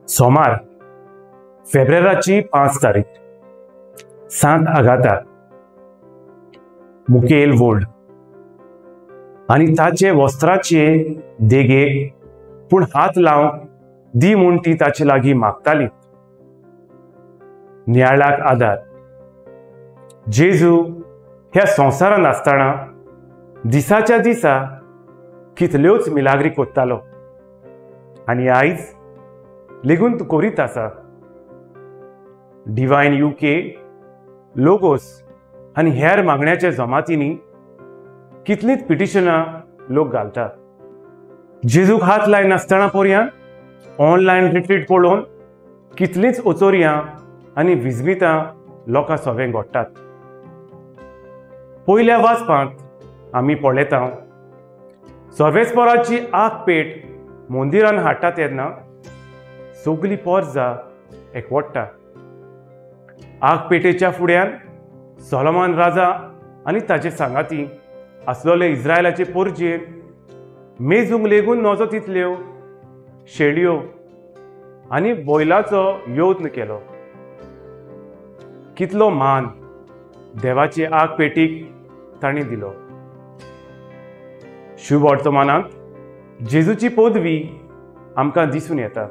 सोमार फेब्रेराची 5 तारीख, सांत आगाता, मुखेल वोल्ड आनी ताचे वस्त्राचे देगेक पूण हात लावंक दी म्हूण ती ताचे लागीं मागताली। नियाळाक आदार। जेजू ह्या संवसारांत आसतना दिसाच्या दिसा कितल्योच मिलाग्री कोत्तालो आनी आयज लेगून तूं करीत आसा। डिवायन युके, लोगोस आनी हेर मागण्याच्या जमातींनी कितलींच पिटिशनां लोक घालतात। जेजूक हात लायनासतना पोरयान ऑनलायन रिट्रीट पळोवन कितलींच ओचोरयां आनी विजमितां लोकां सवें घडटात। पयल्या वाचपांत आमी पळयता सर्वेस्पोराची आग पेट मंदिरान हाडटा तेन्ना सगली पोरजा एकवटता। आग पेटेच्या फुड्यान सोलोमन राजा आनी ताचे सांगाती आसलोले इस्रायलाचे पोरजेन मेजूंक लेगून नजो तितल्यो शेळयो आनी बैलाचो यत्न केलो। कितलो मान देवाचे आग पेटीक तांणी दिलो। शुभ वर्तमानांत जेजूची पदवी आमकां दिसून येता।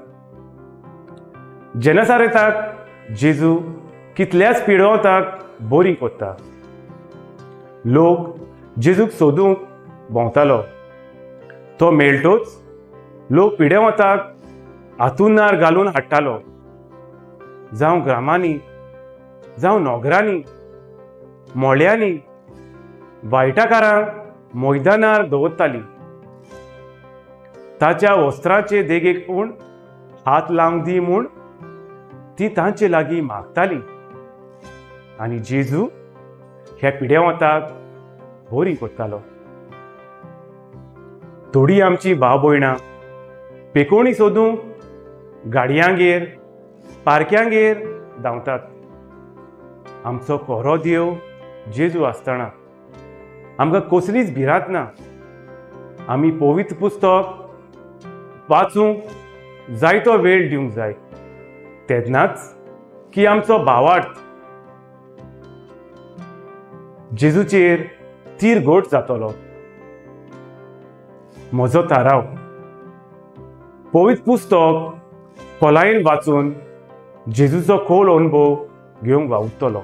जेनेसारेताक जेजू कितल्याच पिडवताक बरी कोत्ता। लोक जेजूक सोदूंक भोंवतालो, तो मेळटोच लोक पिडेवताक आतुनार घालून हाडटालो। जावं ग्रामांनी, जावं नोगरांनी, मोळ्यांनी वायटाकारांक मैदानार दवरताली। ताच्या वस्त्राचे देगेक पूण हात लावंक दी म्हूण ती तांचे लागीं मागताली आनी जेजू ह्या पिडेवताक बरी कोत्तालो। थोडी आमची भाव भयणां पेकोणी सोदूंक गाडयांगेर, पारक्यांगेर धांवतात। आमचो खरो देव जेजू आसतना आमकां कसलीच भिरांत ना। आमी पवित्र पुस्तक वाचूंक जायतो वेळ दिवंक जाय, तेन्नाच की आमचो भावार्थ जेजूचेर तीर घोट जातलो। म्हजो थाराव पवित्र पुस्तक खोलायेन वाचून जेजूचो खोल अनुभव घेवंक वावुरतलो।